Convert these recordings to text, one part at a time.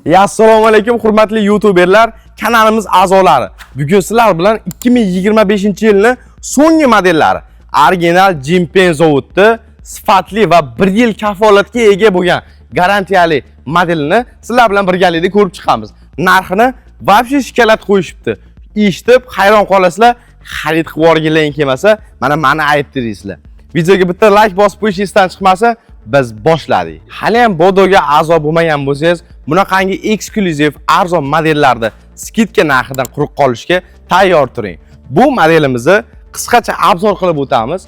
Ya, assalomu alaykum, hurmatli youtuberlar, kanalimiz a'zolari. Bugun sizlar bilan 2025-yilni so'nggi modellari, original Jinpeng zavodida sifatli va 1 yil kafolatga ega bo'lgan garantiyali modelini sizlar bilan birgalikda ko'rib chiqamiz. Narxini вообще шоколад qo'yishibdi. Eshitib hayron qolasizlar, xarid qilib yuborginlaring kelmasa, mana mani ayb deysizlar. Videoga bitta like bosib qo'yish esdan chiqmasa, biz boshladik. Hali ham Bodoga a'zo bo'lmagan bo'lsangiz, bunaqangi eksklyuziv arzon modellarni скидка narxidan quruq qolishga tayyor turing. Bu modelimizni qisqacha обзор qilib o'tamiz.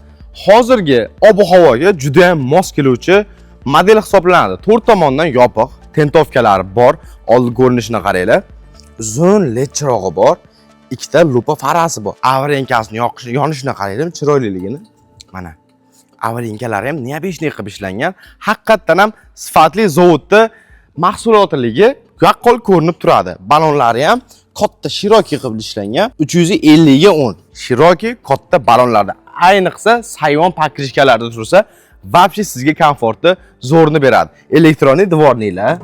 Hozirgi ob-havoga juda ham mos keluvchi model hisoblanadi. To'rt tomondan yopiq, тентовка lari bor. Oldi ko'rinishini qaranglar. Uzun LED chirog'i bor. Ikkita lupa farasi bor. Аварийка sini yoqish, yonishini qaranglar, chiroyliligini. Mana. Аварийка lari ham необычный qilib ishlangan. Haqiqatdan ham sifatli zavodda mahsulotligi yaqqol ko'rinib turadi. Balonlari ham katta, широкий qilib ishlangan. 350 ga 10. Широкий katta balonlarda. Ayniqsa sayvon покрышка larda tursa, вообще sizga komfortni zo'rni beradi. Электронный дворник lar,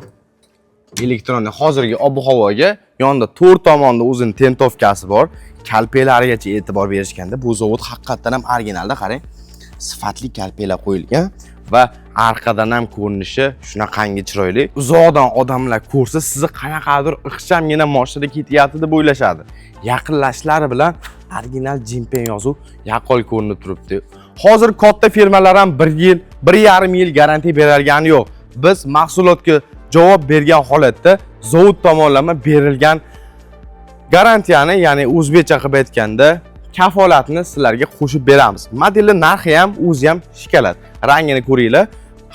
электронный, hozirgi ob-havoga yonida to'rt tomonda o'zini тентовка si bor. Kalpaklarigacha e'tibor berishganda, bu zavod haqiqatdan ham originalda, qarang. Sifatli kalpaklar qo'yilgan va arqadan ham ko'rinishi shunaqangi chiroyli. Uzoqdan odamlar ko'rsa, sizni qanaqadir ixchamgina mashinada ketyapti deb o'ylashadi. Yaqinlashishlari bilan original Jinpeng yozuv yaqqol ko'rinib turibdi. Hozir katta firmalar ham 1 yil, 1,5 yil garantiya beralgani yo'q. Biz mahsulotga javob bergan holatda zavod tomonlama berilgan garantiyani, ya'ni o'zbekcha qilib aytganda, kafolatni sizlarga qo'shib beramiz. Modelni narxi ham, o'zi ham шоколад. Rangini ko'ringlar.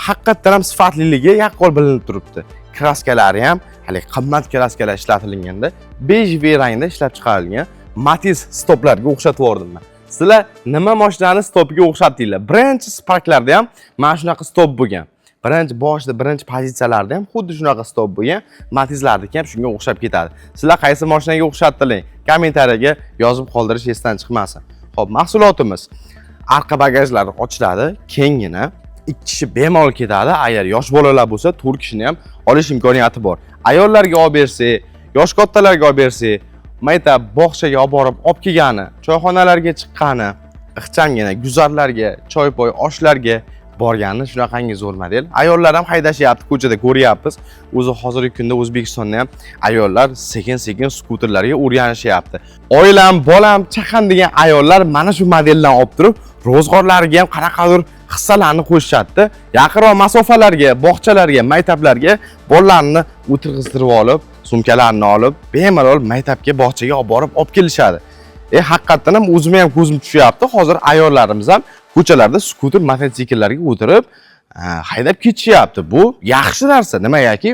Haqiqatdan ham sifatliligi yaqqol bilinib turibdi. Краска lari ham haligi qimmat краска lar ishlatilganda, бежевый rangda ishlab chiqarilgan. Matiz stoplarga o'xshatib yubordim man. Sizlar nima mashinani stopiga o'xshatdinglar? Birinchi Sparklarda ham mana shunaqa stop bo'lgan. Birinchi boshida, birinchi pozitsiyalarda ham xuddi shunaqa stop bo'lgan. Matizlarniki ham shunga o'xshab ketadi. Sizlar qaysi mashinaga o'xshatdiling? Kommentariyaga yozib qoldirish esdan chiqmasin. Xo'p, mahsulotimiz arqa bagajlari ochiladi, kenggina. Ikki kishi bemalol ketadi. Agar yosh bolalar bo'lsa, to'rt kishini ham olish imkoniyati bor. Ayollarga olib bersak, yosh kattalarga olib bersak, maktab, bog'chaga olib borib olib kelgani, choyxonalarga chiqqani, ixchamgina guzarlarga, choy-poy, oshlarga borgani shunaqangi zo'r model. Ayollar ham haydashyapti, ko'chada ko'ryapmiz. O'zi hozirgi kunda O'zbekistonda ham ayollar sekin-sekin skuterlarga o'rganishyapti. Oilam, bolam, chaqam degan ayollar mana shu modeldan olib turib, ro'zg'orlariga ham qanaqadir hissalarni qo'shishadi. Yaqinroq masofalarga, bog'chalarga, maktablarga bolalarni o'tirg'iztirib olib, sumkalarini olib, bemalol maktabga, bog'chaga olib borib olib kelishadi. Haqiqatdan ham o'zimga ham ko'zim tushyapti. Hozir ayollarimiz ham ko'chalarda skuter, mototsikllarga o'tirib haydab ketishyapti. Bu yaxshi narsa. Nimagaki,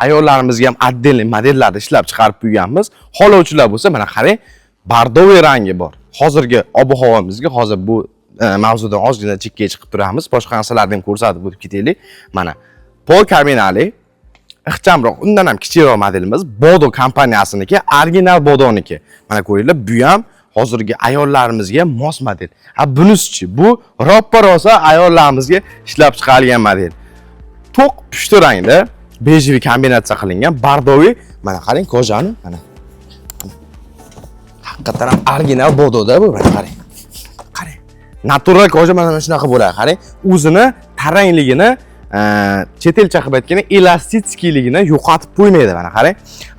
ayollarimizga ham отдельный modellarni ishlab chiqarib qo'yganmiz. Xohlovchilar bo'lsa, mana qarang, бордовый rangi bor. Hozirgi ob-havomizga, hozir bu mavzudan ozgina chekkaga chiqib turamiz. Boshqa narsalarni ham ko'rsatib o'tib ketaylik. Mana pol kabinali, ixchamroq, undan ham kichikroq modelimiz Bodo kompaniyasiniki, original Bodoniki. Mana ko'ringlar, bu ham hozirgi ayollarimizga mos model. Ha, bunisichi? Bu roppa rosa ayollarimizga ishlab chiqarilgan model. To'q pushti rangda, бежевый kombinatsiya qilingan, бордовый. Mana qarang, кожа ni, mana. Haqiqatdan ham original Bododa bu, mana qarang. Qarang. Natural кожа mana shunaqa bo'ladi, qarang. O'zini tarangligini, chet elcha qilib aytganda, эластический ligini yo'qotib qo'ymaydi, mana qarang.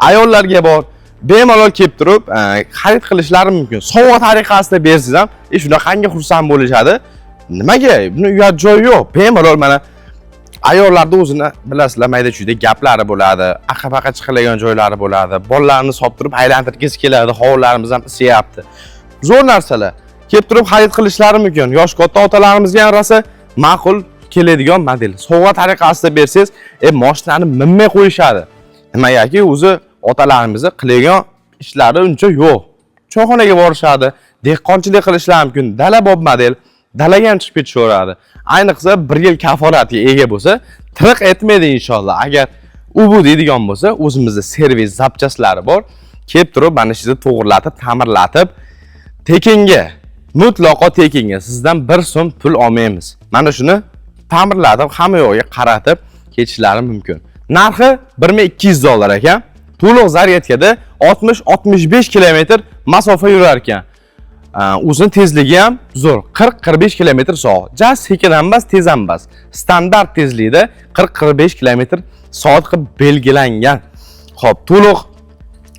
Ayollarga bor, bemalol kelib turib xarid qilishlari mumkin. Sovg'a tariqasida bersangiz ham, shunaqangi xursand bo'lishadi. Nimaga? Buni uyat joyi yo'q. Bemalol, mana ayollarda o'zini bilasizlar, mayda chuyda gaplari bo'ladi, aqa baqa chiqiladigan joylari bo'ladi. Bolalarni solib turib aylantirgisi keladi, hovlilarimiz ham isiyapti. Zo'r narsalar. Kelib turib xarid qilishlari mumkin. Yosh katta otalarimizga ham rosa ma'qul keladigan model. Sovg'a tariqasida bersangiz, mashinani minmay qo'yishadi. Nimagaki, o'zi otalarimizni qiladigan ishlari uncha yo'q. Choyxonaga borishadi, dehqonchilik qilishlari mumkin. Dalabob model, dalaga ham chiqib ketishaveradi. Ayniqsa 1 yil kafolatga ega bo'lsa, tiriq etmaydi inshaalloh. Agar u bu deydigan bo'lsa, o'zimizda servis запчасть lari bor. Kelib turib mana shu yerda to'g'irlatib, ta'mirlatib, tekinga, mutlaqo tekinga, sizdan 1 so'm pul olmaymiz. Mana shuni ta'mirlatib, hamma yo'g'iga qaratib ketishlari mumkin. Narxi 1200 dollar ekan. To'liq zaryadkada 60-65 kilometr masofa yurar ekan. O'zini tezligi ham zo'r, 40-45 km soat. Ja sekin ham emas, tez ham emas. Standart tezlikda 40-45 km soat qilib belgilangan. Xo'p, to'liq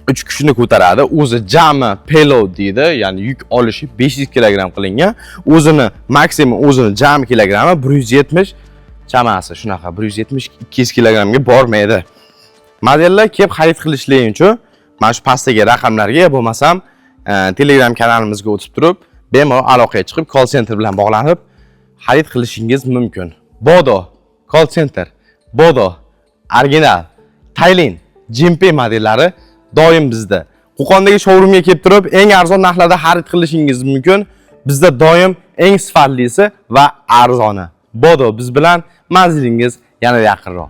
3 kishini ko'taradi. O'zi jami payload deydi, ya'ni yuk olishi 500 kilogramm qilingan. O'zini maksimum, o'zini jami kilogrammi 170 chamasi, shunaqa 170-200 kilogrammga bormaydi. Modellar kelib xarid qilishlik uchun mana shu pastdagi raqamlarga yo bo'lmasam Telegram kanalimizga o'tib turib, bemalol aloqaga chiqib, call center bilan bog'lanib xarid qilishingiz mumkin. Bodo call center, Bodo original, Taylin, Jinpei modellari doim bizda. Qo'qondagi showroomga kelib turib, eng arzon narxlarda xarid qilishingiz mumkin. Bizda doim eng sifatlisi va arzoni. Bodo biz bilan, manzilingiz yanada yaqinroq.